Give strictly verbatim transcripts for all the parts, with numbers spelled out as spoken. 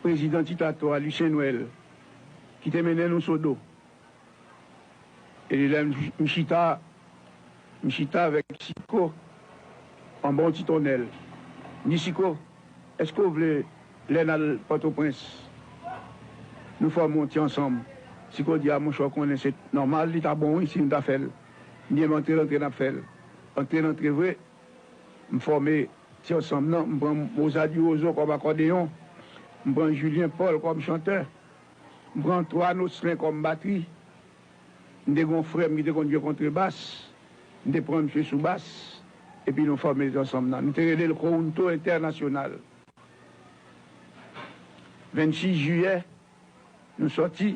Prezidan Titato a, Lucien Noël, ki te mennen nou Sodo. E lè m, m chita, m chita avèk Siko anba yon ti tonnèl. M di, "Siko, èske w vle lè n al Pòtoprens, nou fòme yon ti ansanm?" Siko di, "A, monchè, w konnen se nòmal, li ta bon, wi, si nou ta fè l." M di, "Ebyen, antre, antre, n ap fè l." Antre, antre vre, m fòme ti ansanm nan, m pran Mozart Durozo kòm akòdeyon, m pran Julien Paul kòm chantè, m pran Antoine Osselin kòm batri, m te gen yon frè m ki te konn jwe kontrebas, m te pran misye sou bas, epi nou fòme ti ansanm nan. Nou te rele l Corunto International. Vennsis jiyè, nou sòti,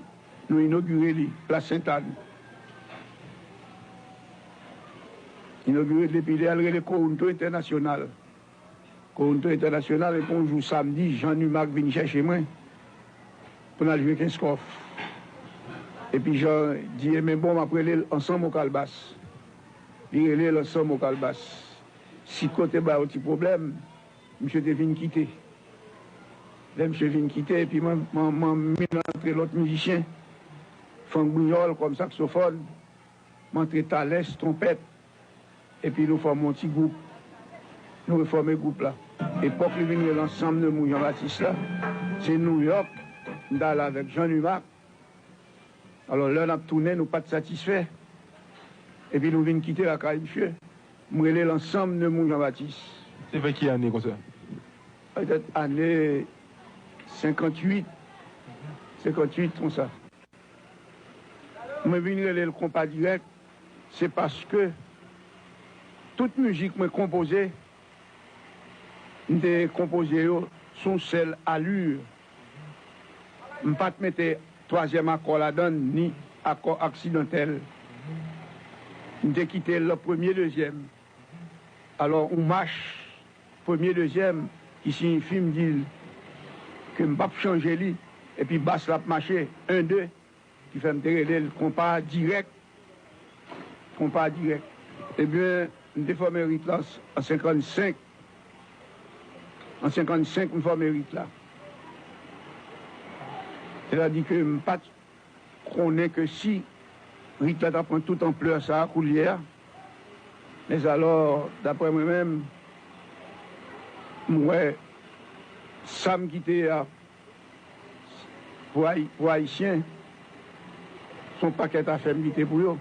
nou inogire li, Plas Sentàn. Inogire l, epi lè a l rele Corunto International. Corunto International, epi yon jou samdi, Jean Numac vin chèche mwen pou n al jwe Kenskòf. Epi Jean di, "Ebyen bon, m ap rele l Ansanm o Kalbas." Li rele l Ansanm o Kalbas. Siko te ba yo ti pwoblèm, misye te vin kite. Lè misye vin kite, epi mwen, mwen, mwen vin antre lòt mizisyen, Frank Brignol kòm saksofòn, m antre Thalès, twonpèt, epi nou fòme yon ti gwoup. Nou refòme gwoup la. Epòk li vin rele Ansanm de Mou Jan Batis la, se Nouyòk, m t ale avèk Jean Numac. Alò, lè n ap tounen, nou pa t satisfè. Epi nou vin kite lakay misye. M rele l Ansanm de Mou Jan Batis. Se vè ki ane konsa? Petèt ane senkantuit, senkantuit konsa. Mwen vin rele l Konpa Dirèk, se paske tout mizik mwen konpoze, m te konpoze yo sou yon sèl ali. M pa t mete twazyèm akò ladan l, ni akò aksidantèl. M te kite l premye, dezyèm. Alò, yon mach, premye, dezyèm, ki siyifi m di l ke m p ap chanje li, epi bas la ap mache, en, de, ki fè m te rele l Konpa Dirèk, Konpa Dirèk. Ebyen, m te fòme rit la an senkannsenk. An senkannsenk, m fòme rit la. Sètadi ke m pa t konnen ke si rit la ta pran tout anplè sa a koulye a, mèzalò, daprè mwen menm, m wè sa m kite a, pou Ayi-, pou Ayisyen, se yon pakèt afè m kite pou yo.